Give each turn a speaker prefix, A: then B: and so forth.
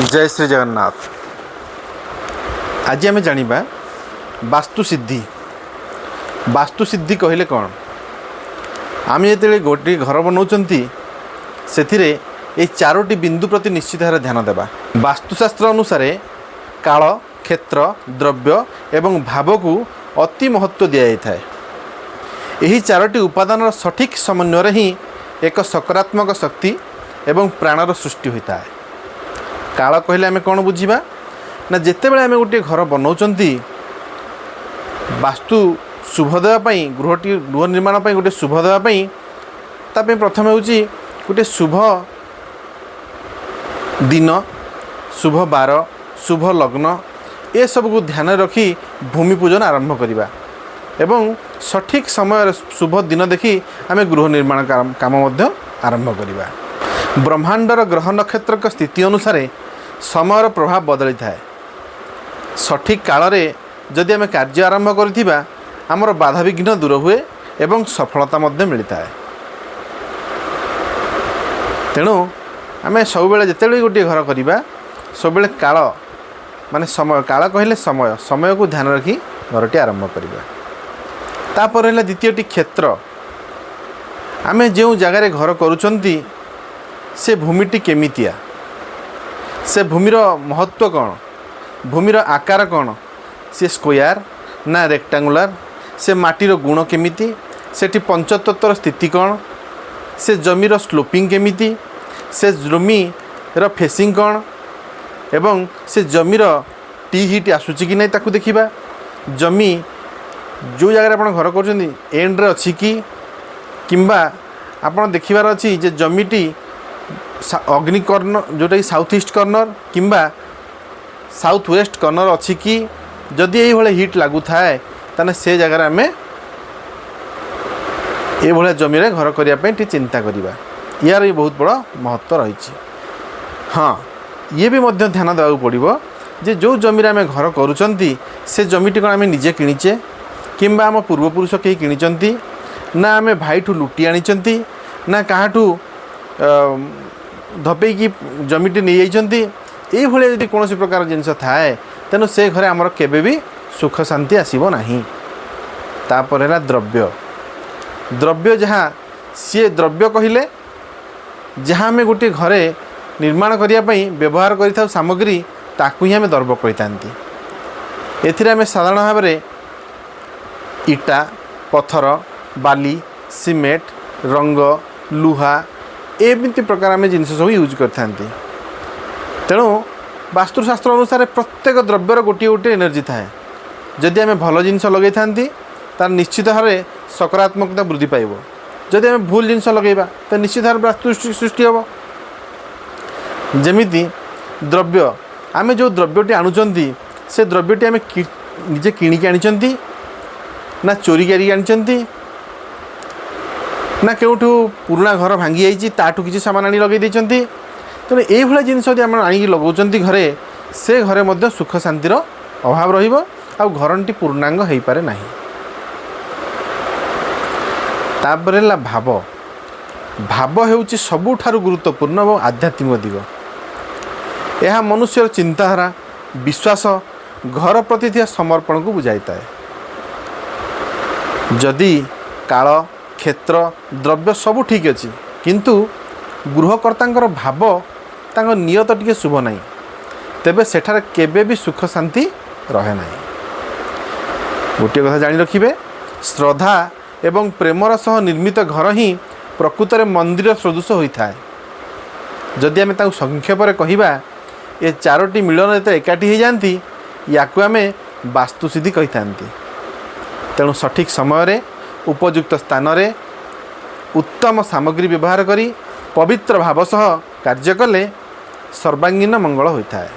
A: ଜୟ ଶ୍ରୀ ଜଗନ୍ନାଥ। ଆଜି ଆମେ ଜାଣିବା ବାସ୍ତୁ ସିଦ୍ଧି। ବାସ୍ତୁ ସିଦ୍ଧି କହିଲେ କ'ଣ? ଆମେ ଯେତେବେଳେ ଗୋଟିଏ ଘର ବନାଉଛନ୍ତି, ସେଥିରେ ଏଇ ଚାରୋଟି ବିନ୍ଦୁ ପ୍ରତି ନିଶ୍ଚିତ ଭାବରେ ଧ୍ୟାନ ଦେବା। ବାସ୍ତୁଶାସ୍ତ୍ର ଅନୁସାରେ କାଳ, କ୍ଷେତ୍ର, ଦ୍ରବ୍ୟ ଏବଂ ଭାବକୁ ଅତି ମହତ୍ତ୍ୱ ଦିଆଯାଇଥାଏ। ଏହି ଚାରୋଟି ଉପାଦାନର ସଠିକ୍ ସମନ୍ୱୟରେ ହିଁ ଏକ ସକାରାତ୍ମକ ଶକ୍ତି ଏବଂ ପ୍ରାଣର ସୃଷ୍ଟି ହୋଇଥାଏ। କାଳ କହିଲେ ଆମେ କ'ଣ ବୁଝିବା ନା, ଯେତେବେଳେ ଆମେ ଗୋଟିଏ ଘର ବନାଉଛନ୍ତି, ବାସ୍ତୁ ଶୁଭ ଦେବା ପାଇଁ, ଗୃହଟି ଗୃହ ନିର୍ମାଣ ପାଇଁ ଗୋଟିଏ ଶୁଭ ଦେବା ପାଇଁ, ତା ପାଇଁ ପ୍ରଥମେ ହେଉଛି ଗୋଟିଏ ଶୁଭ ଦିନ, ଶୁଭ ବାର, ଶୁଭ ଲଗ୍ନ, ଏସବୁକୁ ଧ୍ୟାନରେ ରଖି ଭୂମି ପୂଜନ ଆରମ୍ଭ କରିବା ଏବଂ ସଠିକ୍ ସମୟରେ ଶୁଭ ଦିନ ଦେଖି ଆମେ ଗୃହ ନିର୍ମାଣ କାମ ମଧ୍ୟ ଆରମ୍ଭ କରିବା। ବ୍ରହ୍ମାଣ୍ଡର ଗ୍ରହ ନକ୍ଷତ୍ରଙ୍କ ସ୍ଥିତି ଅନୁସାରେ ସମୟର ପ୍ରଭାବ ବଦଳିଥାଏ। ସଠିକ୍ କାଳରେ ଯଦି ଆମେ କାର୍ଯ୍ୟ ଆରମ୍ଭ କରିଥିବା, ଆମର ବାଧାବିଘ୍ନ ଦୂର ହୁଏ ଏବଂ ସଫଳତା ମଧ୍ୟ ମିଳିଥାଏ। ତେଣୁ ଆମେ ସବୁବେଳେ ଯେତେବେଳେ ବି ଗୋଟିଏ ଘର କରିବା, ସବୁବେଳେ କାଳ ମାନେ ସମୟ, କାଳ କହିଲେ ସମୟ, ସମୟକୁ ଧ୍ୟାନ ରଖି ଘରଟି ଆରମ୍ଭ କରିବା। ତାପରେ ହେଲା ଦ୍ୱିତୀୟଟି କ୍ଷେତ୍ର। ଆମେ ଯେଉଁ ଜାଗାରେ ଘର କରୁଛନ୍ତି, ସେ ଭୂମିଟି କେମିତିଆ, ସେ ଭୂମିର ମହତ୍ତ୍ୱ କ'ଣ, ଭୂମିର ଆକାର କ'ଣ, ସେ ସ୍କୋୟାର ନା ରେକ୍ଟାଙ୍ଗୁଲାର, ସେ ମାଟିର ଗୁଣ କେମିତି, ସେଠି ପଞ୍ଚତତ୍ତ୍ୱର ସ୍ଥିତି କ'ଣ, ସେ ଜମିର ସ୍ଲୋପିଂ କେମିତି, ସେ ଜମିର ଫେସିଂ କ'ଣ ଏବଂ ସେ ଜମିର ଟି ହିଟ୍ ଆସୁଛି କି ନାହିଁ ତାକୁ ଦେଖିବା। ଜମି ଯେଉଁ ଜାଗାରେ ଆପଣ ଘର କରୁଛନ୍ତି, ଏଣ୍ଡରେ ଅଛି କି, କିମ୍ବା ଆପଣ ଦେଖିବାର ଅଛି ଯେ ଜମିଟି ଅଗ୍ନି କର୍ଣ୍ଣର, ଯେଉଁଟାକି ସାଉଥ୍ ଇଷ୍ଟ କର୍ଣ୍ଣର କିମ୍ବା ସାଉଥ୍ ୱେଷ୍ଟ କର୍ଣ୍ଣର ଅଛି କି। ଯଦି ଏଇଭଳି ହିଟ୍ ଲାଗୁଥାଏ, ତାହେଲେ ସେ ଜାଗାରେ ଆମେ ଏଇଭଳିଆ ଜମିରେ ଘର କରିବା ପାଇଁ ଟିକେ ଚିନ୍ତା କରିବା। ୟାର ବି ବହୁତ ବଡ଼ ମହତ୍ତ୍ୱ ରହିଛି। ହଁ, ଇଏ ବି ମଧ୍ୟ ଧ୍ୟାନ ଦେବାକୁ ପଡ଼ିବ ଯେ ଯେଉଁ ଜମିରେ ଆମେ ଘର କରୁଛନ୍ତି, ସେ ଜମିଟି କ'ଣ ଆମେ ନିଜେ କିଣିଛେ, କିମ୍ବା ଆମ ପୂର୍ବପୁରୁଷ କେହି କିଣିଛନ୍ତି, ନା ଆମେ ଭାଇଠୁ ଲୁଟି ଆଣିଛନ୍ତି, ନା କାହାଠୁ ଧପେଇକି ଜମିଟି ନେଇଯାଇଛନ୍ତି। ଏଇଭଳିଆ ଯଦି କୌଣସି ପ୍ରକାର ଜିନିଷ ଥାଏ, ତେଣୁ ସେ ଘରେ ଆମର କେବେ ବି ସୁଖ ଶାନ୍ତି ଆସିବ ନାହିଁ। ତାପରେ ହେଲା ଦ୍ରବ୍ୟ। ଦ୍ରବ୍ୟ ଯାହା ସିଏ, ଦ୍ରବ୍ୟ କହିଲେ ଯାହା ଆମେ ଗୋଟିଏ ଘରେ ନିର୍ମାଣ କରିବା ପାଇଁ ବ୍ୟବହାର କରିଥାଉ ସାମଗ୍ରୀ, ତାକୁ ହିଁ ଆମେ ଦ୍ରବ୍ୟ କହିଥାନ୍ତି। ଏଥିରେ ଆମେ ସାଧାରଣ ଭାବରେ ଇଟା, ପଥର, ବାଲି, ସିମେଣ୍ଟ, ରଙ୍ଗ, ଲୁହା, ଏମିତି ପ୍ରକାର ଆମେ ଜିନିଷ ସବୁ ୟୁଜ୍ କରିଥାନ୍ତି। ତେଣୁ ବାସ୍ତୁଶାସ୍ତ୍ର ଅନୁସାରେ ପ୍ରତ୍ୟେକ ଦ୍ରବ୍ୟର ଗୋଟିଏ ଗୋଟିଏ ଏନର୍ଜି ଥାଏ। ଯଦି ଆମେ ଭଲ ଜିନିଷ ଲଗାଇଥାନ୍ତି, ତାର ନିଶ୍ଚିତ ଭାବରେ ସକାରାତ୍ମକତା ବୃଦ୍ଧି ପାଇବ। ଯଦି ଆମେ ଭୁଲ ଜିନିଷ ଲଗାଇବା, ତ ନିଶ୍ଚିତ ଭାବରେ ବାସ୍ତୁ ସୃଷ୍ଟି ହେବ। ଯେମିତି ଦ୍ରବ୍ୟ, ଆମେ ଯେଉଁ ଦ୍ରବ୍ୟଟି ଆଣୁଛନ୍ତି, ସେ ଦ୍ରବ୍ୟଟି ଆମେ ନିଜେ କିଣିକି ଆଣିଛନ୍ତି, ନା ଚୋରି କରିକି ଆଣିଛନ୍ତି, ନା କେଉଁଠୁ ପୁରୁଣା ଘର ଭାଙ୍ଗି ଯାଇଛି, ତାଠୁ କିଛି ସାମାନ ଆଣି ଲଗାଇ ଦେଇଛନ୍ତି। ତେଣୁ ଏଇଭଳିଆ ଜିନିଷ ଯଦି ଆମେ ଆଣିକି ଲଗାଉଛନ୍ତି ଘରେ, ସେ ଘରେ ମଧ୍ୟ ସୁଖ ଶାନ୍ତିର ଅଭାବ ରହିବ ଆଉ ଘରଟି ପୂର୍ଣ୍ଣାଙ୍ଗ ହୋଇପାରେ ନାହିଁ। ତାପରେ ହେଲା ଭାବ। ଭାବ ହେଉଛି ସବୁଠାରୁ ଗୁରୁତ୍ୱପୂର୍ଣ୍ଣ ଏବଂ ଆଧ୍ୟାତ୍ମିକ ଦିଗ। ଏହା ମନୁଷ୍ୟର ଚିନ୍ତାଧାରା, ବିଶ୍ୱାସ, ଘର ପ୍ରତି ଥିବା ସମର୍ପଣକୁ ବୁଝାଇଥାଏ। ଯଦି କାଳ, କ୍ଷେତ୍ର, ଦ୍ରବ୍ୟ ସବୁ ଠିକ୍ ଅଛି, କିନ୍ତୁ ଗୃହକର୍ତ୍ତାଙ୍କର ଭାବ, ତାଙ୍କ ନିୟତ ଟିକେ ଶୁଭ ନାହିଁ, ତେବେ ସେଠାରେ କେବେ ବି ସୁଖ ଶାନ୍ତି ରହେ ନାହିଁ। ଗୋଟିଏ କଥା ଜାଣି ରଖିବେ, ଶ୍ରଦ୍ଧା ଏବଂ ପ୍ରେମର ସହ ନିର୍ମିତ ଘର ହିଁ ପ୍ରକୃତରେ ମନ୍ଦିର ସଦୃଶ ହୋଇଥାଏ। ଯଦି ଆମେ ତାକୁ ସଂକ୍ଷେପରେ କହିବା, ଏ ଚାରୋଟି ମିଳନ ଯେତେବେଳେ ଏକାଠି ହେଇଯାଆନ୍ତି, ୟାକୁ ଆମେ ବାସ୍ତୁସିଦ୍ଧି କହିଥାନ୍ତି। ତେଣୁ ସଠିକ୍ ସମୟରେ, ଉପଯୁକ୍ତ ସ୍ଥାନରେ, ଉତ୍ତମ ସାମଗ୍ରୀ ବ୍ୟବହାର କରି ପବିତ୍ର ଭାବ ସହ କାର୍ଯ୍ୟ କଲେ ସର୍ବାଙ୍ଗୀନ ମଙ୍ଗଳ ହୋଇଥାଏ।